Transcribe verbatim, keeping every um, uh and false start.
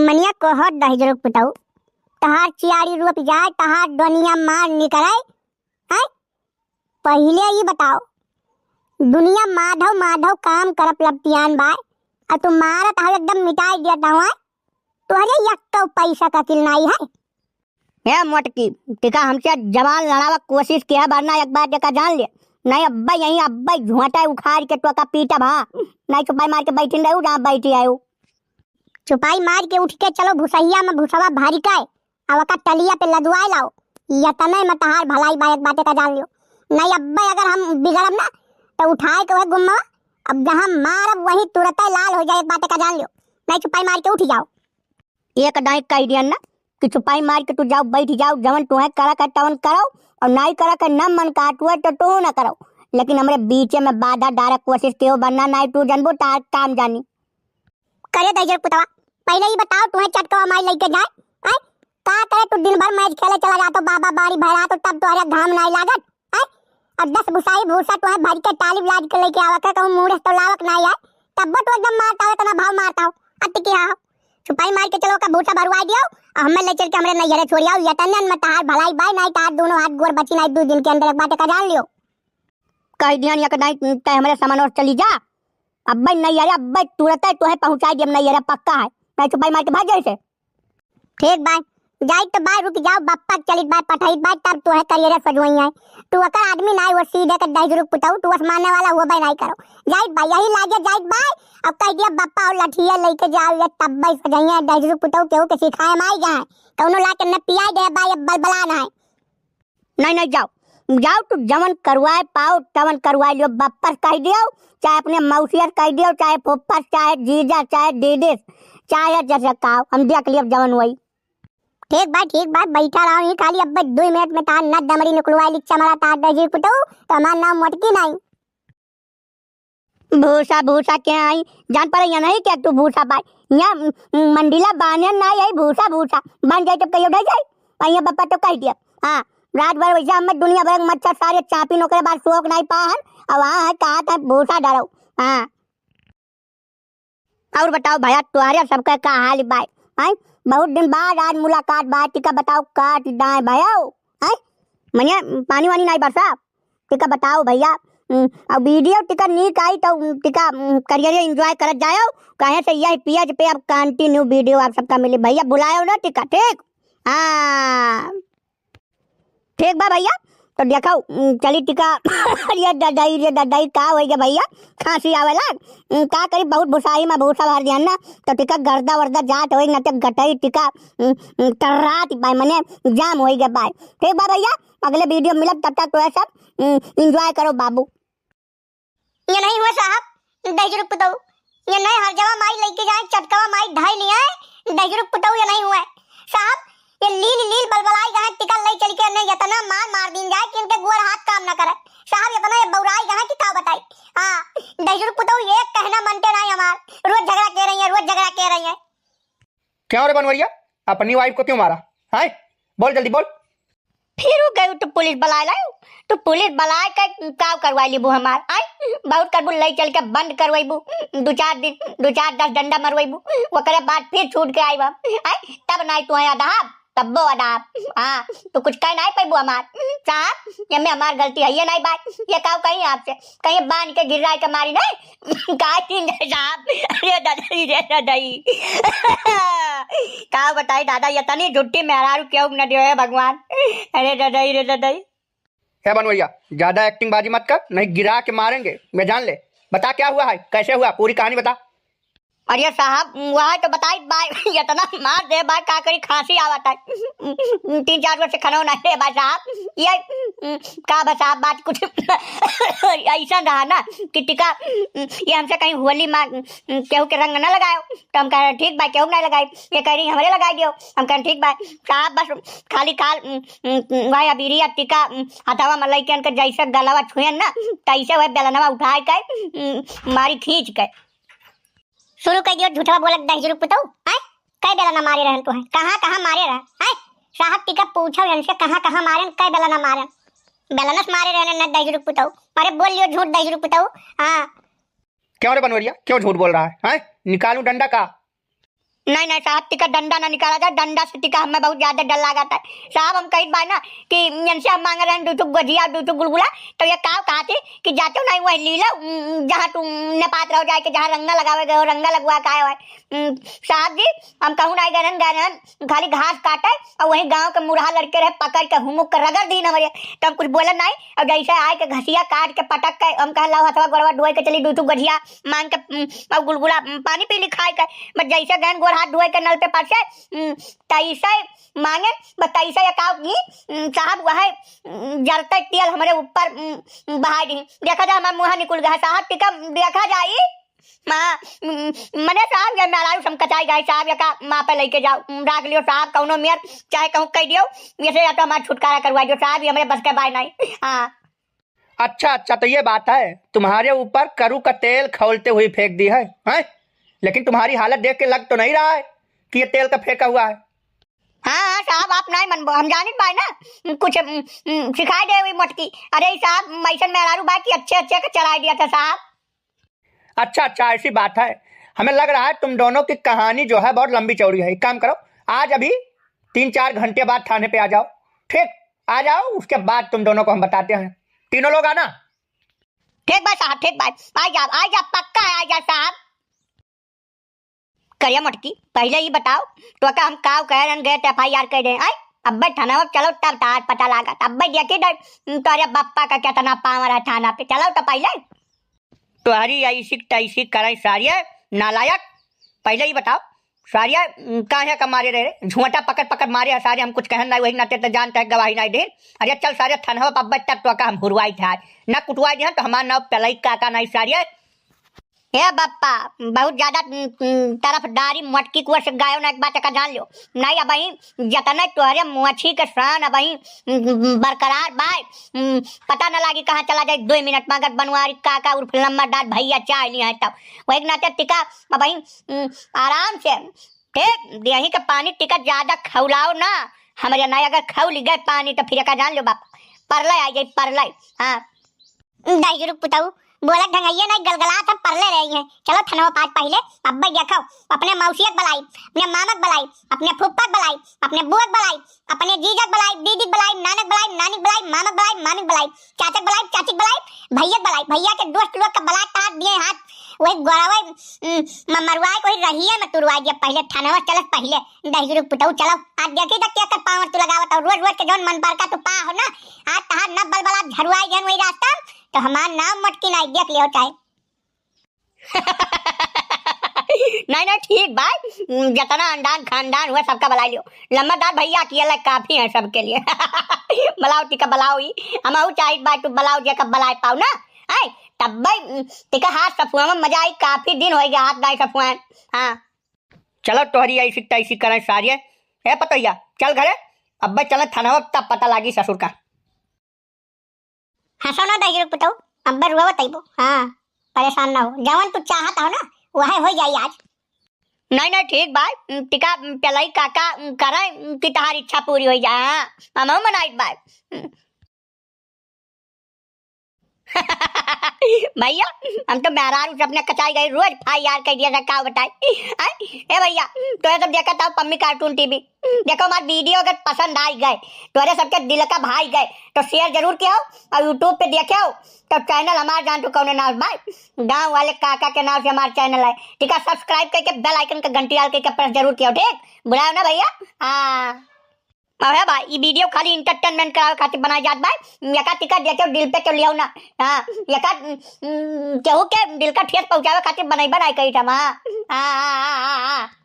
मनिया कहो दहिजरुक पुतऊ, तहार चियाड़ी रोप जाए, तहार दुनिया मार निकरे, हैं? पहिले ई बताओ, दुनिया माधव माधव काम करत लपटियान बाय, अउ तू मारत हव एकदम मिटाई देत हव, हैं? तोहरे यक्को पैसा का तिल नाई है। हे मोटकी, टिका हमसे जबान लड़ावा कोशिश किया, वरना एक बात देखा जान ले, नहीं अब्बा यहीं अब्बा झोंटा उखाड़ के तोका पीटब, हाँ, नहीं चुपाई मार के बैठिन रहू जहाँ बैठी आयु। चुपाई मार के उठ के चलो भुसहिया में भुसवा भरी के, अब ओका टलिया पे लदवाए लाओ, यतने में तहार भलाई बा, एक बात का जान लियो, नहीं अब्बा अगर हम बिगड़ब ना तो उठाए के वह गुम्मा, अब जहाँ मारब वहीं तुरते लाल हो जाए, एक बात का जान लियो, नहीं चुपाई मार के उठ जाओ। एक दाई कह दिया ना कि चुपाई मार के तू जाओ, बैठ जाओ, जवन तुहे करा कर तवन करो, और नाई करा कर ना मन काटुए तो तू ना करो, लेकिन हमरे बीचे में बाधा डारे कोशिश कियो, वरना नाई तू जनबो तार काम जानी। करे दहिजर पुतवा, पहिले ई बताओ तुहे चटकवा माई लइके जाए, आय? का करे तू दिन भर मैच खेले चला जातो, बाबा बारी भैरा तो तब तोहरे घाम नाई लागत, आय? और दस भुसाई भूसा तुहे भर के टाली लाद के लइके आवा के कहूँ मूड़े तो लावक नाई आय, तब तो एकदम मारता हो, इतना भाव मारता हो, अति की हाँ हो। चुपाई मार के चलो का भूसा भरवाई दियो, और हमें ले चल के हमरे नैहरे छोड़ आओ, यतनन में तहार भलाई बाय, नाई तहार दोनों हाथ गोर बची नाई दो दिन के अंदर, एक बात का जान लियो। कह दिया एक दाई तय हमरे समनोर चली जा, अब्बे नैहरे, अब्बे तुरते तोहे पहुँचाई दियब नैहरे, पक्का है, नहीं चुपाई मार के भाग जाए से। ठीक बाय, जाई तो बाय, रुक जाओ, बप्पा चलित बाय, पठाइत बाय, तब तोहे करियरे सजवई है। तू अकर आदमी नाई, वो सीधे के दहिजरुक पुतऊ, तू वस मारने वाला हुआ बाय, नाई करो। जाइत बाय, यही लागे जाइत बाय, अब कह दिया बप्पा और लठिया लेके जाओ, ये तब्बे सजइया दहिजरुक पुतऊ, केहू के सिखाए में आई जाए, कौनो ला के न पियाई दे बाय, अब बलबला ना है। नहीं, नहीं, जाओ, जाओ, तू जवन करवाए पाओ, तवन करवाए लियो, बप्पस कह दियो, चाहे अपने मौसियस कह दियो, चाहे फुफ्फस, चाहे जीजा, चाहे दीदीस, चाहे जैसे कहो, हम देख लियो जवन वही। ठीक बा, ठीक बा, बैठा रहो यहीं खाली, अब दो मिनट में तार न दमड़ी निकलवाए ली, चमड़ा तार दहिजर पुतऊ, तो हमार नाम मोटकी नहीं। भूसा भूसा के आई, जान पड़े या नहीं क्या तू भूसा बाय, यहाँ म-, मंडिला बाने ना यही भूसा भूसा, बन जाए तो कहियो ढह जाए, और यहाँ बप्पा तो कह दिया, हाँ, रात भर वैसे हम दुनिया भर के मच्छर सारे चापी नोकरे बाद सोक नहीं पाहन, अब हाँ है कहा था भूसा डरो, हाँ। और बताओ भैया, तोहरे सबके का हाल बाय? हैं? बहुत दिन बाद आज मुलाकात बाय, टिका बताओ का दाएं भयो? हैं? मने पानी वानी नहीं बरसा? टिका बताओ भैया। हम्म, अब वीडियो टिका नीक आई तो टिका, हम्म, करियर enjoy करत जायो। कहे से यही पेज पे अब continue वीडियो आप सबका मिली भैया, बुलायो ना टिका, ठीक? हाँ। ठीक बा भैया, तो देखो, उम, चली टिका। अरे ददई रे ददई, का होई गे भैया, खांसी आवेला। उम, का करी, बहुत भुसाई में भूसा भर दिया ना, तो टिका गर्दा वर्दा जात होई ना, तो गटई टिका, उम, उम, टर्रात बाय, मने जाम होई गे बाय। ठीक बा भैया, अगले वीडियो मिलब, तब तक तो है सब, उम, enjoy करो बाबू। ये नहीं हुए साहब, दहिजरुक पुतऊ, ये नहीं हर जवा माई लइके जाए, चटकवा माई ढाई लिया है, दहिजरुक पुतऊ ये नहीं हुए साहब, ये लील लील बलबलाई गए, टिका लई चल के ने यतना मार मार दीन जाए कि इनके गोड़ हाथ काम ना करे साहब, यतना ये बौराई गए कि का बताई। हाँ, दहिजरुक पुतऊ एक कहना मनते नहीं हमार, रोज झगड़ा के रही है, रोज झगड़ा के रही है। क्यों रे बनवरिया, अपनी wife को क्यों मारा? हाय, बोल जल्दी बोल। फिर वो गयू तो पुलिस बलाए लायू, तो पुलिस बलाए के काव करवाई लीबू हमार, आय, बहुत करबू, लई चल के बंद करवाईबू, दो चार दिन, दो चार दस डंडा मरवाईबू, ओकरे बाद फिर छूट के आईबा, आय, तब नाई तू है अदाब, तब्बो अदाब, हाँ, तो कुछ कह नाई पैबू हमार, साहब, ये में हमार गलती है, ये नाई बात, ये काव कहीं आपसे, कहीं बांध के गिर्रा के मारी नहीं, का तीन साहब, अरे ददई रे ददई। का बताई दादा, ये तनी झुट्टी मेहरारू क्यों न दियो है भगवान। अरे ददई रे ददई। ए बनवरिया, ज्यादा acting बाजी मत कर, नहीं गिरा के मारेंगे, मैं जान ले। बता क्या हुआ है, कैसे हुआ, पूरी कहानी बता। अरे साहब, वह तो बताई बाय, इतना मार दे बाय, का करी, खांसी आवत है। तीन चार रोज से खाना नहीं है बाय साहब। ये, का बा साहब, बात कुछ ऐसा रहा ना कि टिका, ये हमसे कहीं होली में केहू के रंग ना लगायो, तो हम कह रहे ठीक बाय, केहू ना लगाई। ये कह रही हमरे लगाई दियो, हम कह ठीक बाय साहब, बस खाली खाल, भाई अबीरिया टिका हथवा में लइके उनके जैसे गलवा छुएन ना, तैसे वह बेलनवा उठाए के मारी खींच के। शुरू कर दियो झूठवा बोलत दहिजरुक पुतऊ, हैं? कै बेला ना मारे रहन तू हैं? कहाँ, कहाँ मारे रहन? हैं? साहब टिका पूछो इनसे कहाँ, कहाँ मारेन, कै बेला ना मारेन? बेलनस मारे रहन न दहिजरुक पुतऊ। अरे बोल लियो झूठ दहिजरुक पुतऊ। हाँ। क्यों रे बनवरिया, क्यों झूठ बोल रहा है? हैं? निकालूं डंडा का? नहीं, नहीं साहब, तिका डंडा ना निकाला जाए, डंडा से तिका हमें बहुत ज्यादा डर लागत है। साहब, हम कहित बाय ना कि इनसे हम मांगे रहेन दुइ ठो गझिया, दुइ ठो गुलगुला, तो ये काव कहत ही कि जातो नहीं वही लीला, उम, जहाँ तू नेपात रहो जाए के, जहाँ रंगा लगावे गए हो, रंगा लगवा के आए हो। उम, साहब जी, हम कहूँ नहीं गए रहेन, गए रहेन खाली घास काटे, और वही गाँव के मुरहा लड़के रहे, पकड़ के हुमुक के रगड़ दीन हमरे, तो हम कुछ बोलन नहीं। और जैसे आए के घसिया काट के पटक के हम कहे, "लाओ हथवा गोड़वा धोए के चली, दुइ ठो गझिया मांग के, उम, और गुलगुला, उम, पानी पी ली खाए के।" बस जैसे गएन गोड़ हाथ धोए के नल पे पासे, उम, तैसे मांगे, बस तैसे ये काव की, उम, साहब वह, उम, जरते तेल हमरे ऊपर, उम, बहाई दी। देखा जा, हमार मुँह निकुल गया है साहब, तिका देखा जाई। माँ, उम, मने साहब, ये मेहरारू समकचाई गए साहब, ये का माँ पे लेके जाओ, उम, राख लियो साहब, कौनो मेर चाहे कहूँ कह दियो, ये से या तो हमार छुटकारा करवा दियो साहब, ये हमरे बस के बाय नहीं। हाँ। अच्छा, अच्छा, तो ये बात है, तुम्हारे ऊपर करू का तेल खौलते हुए फेंक दी है, हैं? लेकिन तुम्हारी हालत देख के लग तो नहीं रहा है कि ये तेल का फेंका हुआ है। हाँ, हाँ, साहब, आप नहीं मनबो, हम जानित बाय ना, कुछ, उम, उम, सिखाई दे हुई मोटकी। अरे, ई साहब, मैसन मेहरारू बा कि अच्छे, अच्छे के चराई दिया था, साहब। अच्छा, अच्छा, ऐसी बात है। हमें लग रहा है, तुम दोनों की कहानी जो है, बहुत लंबी चौड़ी है। एक काम करो, आज अभी तीन चार घंटे बाद थाने पे आ जाओ, ठीक? आ जाओ, उसके बाद तुम दोनों को हम बताते हैं। तीनों लोग आना। ठीक बा साहब, ठीक बा। आ जा, आ जा, पक्का आ जा साहब। करिया मोटकी, पहिले ई बताओ, तोका हम काव कहे रहन, गए त FIR कह दे, आय? अब्बे थाना में चलो, तब तार पता लागत। अब्बे देखी दे, तोरे बप्पा का कितना power है थाना पे। चलो तो पहिले। तोहरी ऐसी तैसी करे सारिया, नालायक। पहिले ई बताओ, सारिया, काहे का मारे रहे रे? झोंटा पकड़ पकड़ मारे है सारे, हम कुछ कहन नहीं, वही नाते तो जानता है, गवाही नहीं दे। अरे चल सारे, थानवा पर अब्बे तब तोका हम हुरवाई थे आज। ना कुटवाई दे तो हमार नाव पेलई काका नहीं सारिया। ए बप्पा, बहुत ज्यादा, उम, उम, तरफदारी मोटकी कुआ से गायो ना, एक बात का जान लो। नहीं, अबहीं जतने तोहरे मोछी के शान अबहीं, उम, उम, बरकरार बाय, उम, पता न लागी कहाँ चला जाए दुइ मिनट में। अगर बनवारी काका उर्फ लम्बरदार भैया चाह लिया है तब। वही के नाते तिका अबहीं, उम, आराम से, ठीक, देही के पानी तिका ज्यादा खौलाओ ना। हमरे नहीं, अगर खौली गए पानी तो फिर का जान लो बाप, परलय आ जाए, परलय। हाँ। दहिजरू के पुतऊ, बोलत ढंगइया नहीं, गलगलात हम परले रही हैं। चलो थनवा पाँच पहिले, अब्बे देखो, अपने मौसिया के बलाई, अपने मामा के बलाई, अपने फूफा के बलाई, अपने बुआ के बलाई, अपने जीजा के बलाई, दीदी के बलाई, नाना के बलाई, नानी के बलाई, मामा के बलाई, मामी के बलाई, चाचा के बलाई, चाची के बलाई, भैया के बलाई, भैया के दोस्त लोग के बलाई, तार दिए हाथ, वही गोड़ावे, उम, म-, मरुआए को ही रहिए में तुरवाए दिया पहिले, थनवा चलत पहिले। दहिजरू के पुतऊ, चलो, आज देखी त केकर power तू लगावत हो। रोज रोज के जौन मन पर का तू पा हो ना, आज तहार न बलबला झरुआई जन वही रास्ता, तो हमार नाम मोटकी नाई, देख लियो चाहे। नहीं, नहीं, ठीक बा, जतना अंडान खानदान हुआ सबका बलाई लियो। लम्बरदार भैया अकेले काफी है सबके लिए। बलाओ तिका बलाओ ही, हम अऊ चाहित बा तू बलाओ जेका बलाए पाओ ना। आए, तब भाई, तिका हाथ सफुआ में मजा आई, काफी दिन हो गया हाथ दाई सफुआ। हाँ। चलो तोहरी ऐसी तैसी करें सारिये। ए पतोहिया, चल घरे, अब्बे चले थाना, तब पता लागी ससुर का। हंसो ना दहिजरू के पुतऊ, अब्बे रुआ तैबो। हाँ, परेशान ना हो, जवन तू चाहत हो ना, वह हो जाई आज। नहीं, नहीं, ठीक बा, तिका पेलई काका करे कि तहार इच्छा पूरी हो जाए। हाँ, हमहू मनाइत बा। भैया, हम तो मेहरारू से अपने कचाई गई, रोज FIR कह दिया था, का बताई? हैं? ए भैया, तोरे सब देखत हो पम्मी cartoon TV। देखो, हमार video अगर पसंद आई गए, तोरे सबके दिल का भाई गए, तो share जरूर किया हो और YouTube पे देखे हो, तो channel हमार जान तू कौन नाम बा, गाँव वाले काका के नाम से हमार channel है, ठीक है? Subscribe करके bell icon का घंटी डाल के press जरूर किया हो, ठीक? बुलाओ ना भैया। हाँ। अबे भाई, ई video खाली entertainment करावे खातिर बनाई जात बा। एका तिका देखे दिल पे तो लियाओ ना। हाँ, एका, उम, केहू के दिल का ठेस पहुँचावे खातिर बनई बनाई कही था, हाँ। हाँ, हाँ, हाँ, हाँ, हाँ।